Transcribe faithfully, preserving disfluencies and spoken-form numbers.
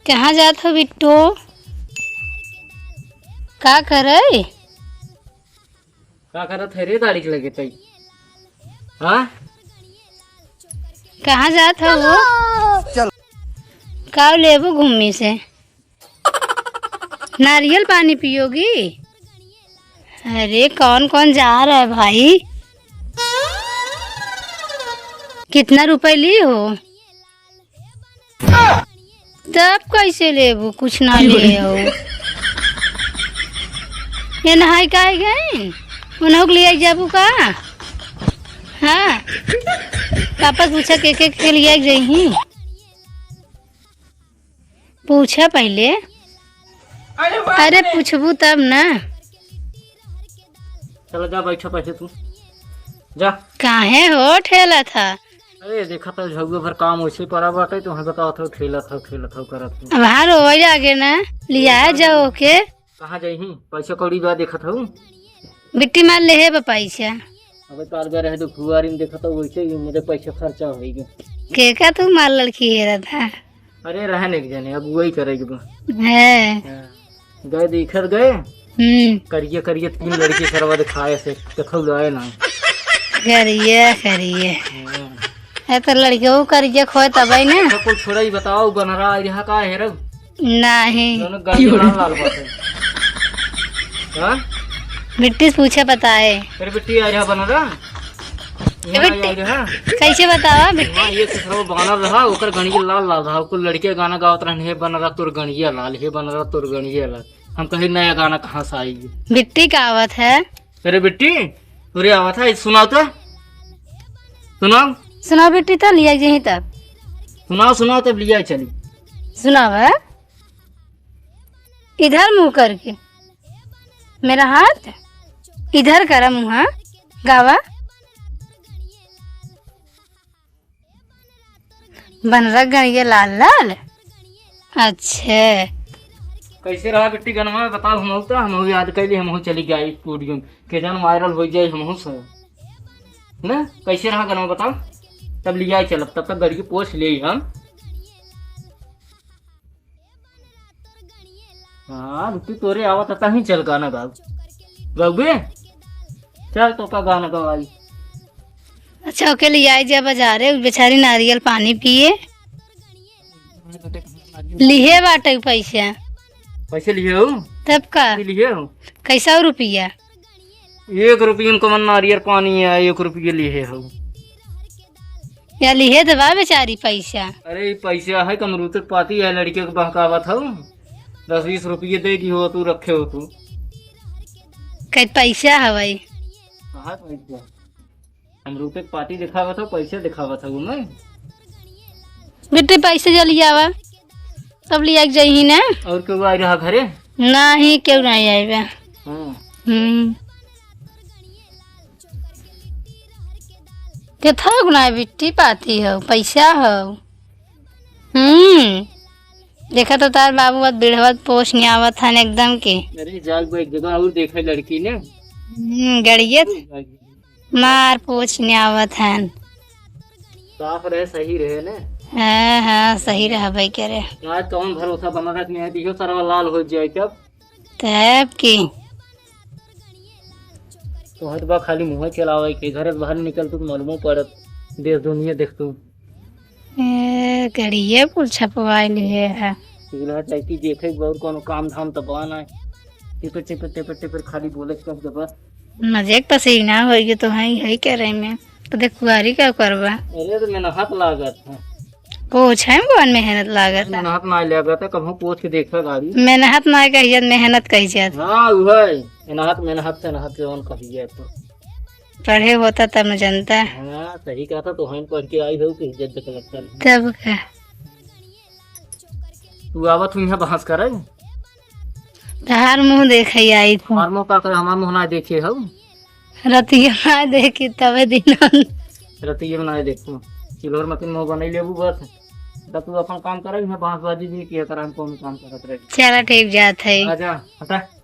कहाँ जात हो बिट्टू? का करे? का करत है रे दाढ़ी के लगे तई? हाँ? कहाँ जात हो वो? चल। का लेबू घूमी से? नारियल पानी पियोगी? अरे कौन कौन जा रहा है भाई? कितना रुपए ली हो? तब कैसे लेबू? कुछ ना ले हो। ये नहाई काहे गए? उन्हों के लिए जाबू का? हाँ। पापा से पूछा के के, के लिए गई ही? पूछा पहले। अरे बाप अरे रे। पूछबू तब ना। चलो जा बैठो पहले तू। जा। काहे हो ठेला था? अरे देखा तो झउआ भर काम वैसे पड़ा बाटे, तो हमें बताओ तो ठेला था, ठेला था करत तू। अब हाँ रोवे लागे ना, लिया जाओ के। कहाँ जाई ही? पैसा कौड़ी बा देखत हूँ। बिट्टी मार ले है बा पैसा। अबे काल गए रहे तो फुआरी में देखत हूँ वैसे ही मेरे पैसा खर्चा होइगे। के का तू मार लड़की हेरा था? अरे रहन एक जने, अब वही करेगी बा। है। हाँ। गए देखत गए। हम्म। करिए करिए तीन लड़की सरवा दिखाए से, देखो लाए ना। करिए, करिए। हाँ। है तो लड़के वो करिए खोए तब ही ना। तो कोई छोड़ा ही बताओ, बनरा आ रहा का हेरब? नहीं। दोनों गाड़ी लाल लाल बाटे। हाँ? बिट्टी से पूछे बताए। अरे बिट्टी आ रहा बनरा? ए यहाँ बिट्टी, आ रहा। कैसे बतावा बिट्टी? हाँ, ये ससुरवा बानर रहा, ओकर गणिया लाल लाल रहा, ओकर लड़के गाना गावत रहन, "हे बनरा तोर गणिया लाल, हे बनरा तोर गणिया लाल।" हम कहे, "नया गाना कहाँ से आई?" बिट्टी का आवत है? अरे बिट्टी, तोरे आवत है, सुनाओ तो। सुनाओ। सुनाओ बिट्टी, तो लिया जही तब। सुनाओ, सुनाओ, तब लिया चली। सुनाओ है। इधर मुँह करके, मेरा हाथ इधर करा, मुँह गावा। बनरा गणिया लाल लाल। अच्छे। कैसे रहा बिट्टी गनवा, बताओ, हम तो हम याद कैली, हम चली गई स्टूडियो में, के जान वायरल हो जाए हम से ना। कैसे रहा गनवा बताओ, तब लिया चलब, तब तक गड़िया पोछ ले हम। हाँ, रुकी तोरे आवत है, तहीं चल गाना गाओ। गौबे? चल तो का गाना गवाई। अच्छा, ओके ले आई जा बाजारे, उ बेचारी नारियल पानी पिए। लिहे बाटे पैसा। पैसे लिहे हो? तब का? की लिहे हो? कैसा रुपया? एक रुपये में कमन नारियल पानी है, एक रुपये लिहे हो। या लिहे तो बा बेचारी पैसा। अरे, ई पैसा है, कमरूते के पाती है, लड़के के बहकावत हो। दस बीस रुपये दे दी हो तू, रखे हो तू। कई पैसा हवाई? कहाँ पैसा? कमरूते के पाती दिखावत हो, पैसे दिखावत हो मैं। बिट्टी पैसे जल्दी आवा, तब लिया के जाइही ना। और केहू आई रहा घरे? नहीं, केहू नहीं आइबे। हाँ। हम्म। के थक ना बिट्टी पाती हो, पैसा हो। हम्म। देखा तो तार बाबू अब बिढ़वत पोछ नहीं आवत हन एकदम के। अरे जाग बा, एक जगह और देखे लड़की ने। हम्म, गड़िए मार पोछ नहीं आवत हन। साफ रहे, सही रहे ने। हाँ, हाँ, सही रहबे करे। आज कौन भरोसा बना रख नहीं है, दिहो सरवा लाल हो जाए कब। तब की। तोहर बा खाली मुँह चलावे के, घर से बाहर निकल तू मालूमो पड़त, देश दुनिया देख तू। ए, गड़िए कुल छपवाए लिए है। चूल्हा चौकी देखे के बा, और कोनो काम धाम तो बा ना। टिपर टिपर टिपर टिपर खाली बोले के बस। मजे के पसीना होइगे तो है, है क्या रहे में? तो देख कुआरी का करबा? अरे तो मेहनत लागत है। पोछे में कौन मेहनत लागत है? मेहनत ना लागत है, कभू पोछ के देखा गाड़ी। मेहनत ना कहिए, मेहनत कही जात। हाँ, उहे। मेहनत, मेहनत से नहत जवन कही जाए तो। पढ़े होता तब न जनता। हाँ, सही कहा था, तो हम पढ़ के आई हो कि इज्जत देखे लगता है। तब का? तू आवत हुई है बहस करे? तहार मुँह देखे आई थी। हमार मुँह का करे, हमार मुँह ना देखे हो। रतिया ना देखी तबे दिन। रतिया में ना देखू। चिल्होर मतिन मुँह बनाई लेबू बस। तब तू अपन काम करे, मैं बहसबाजी भी किया कर, हम कौन काम करत रहे। चला ठीक जात है। आजा, हटा।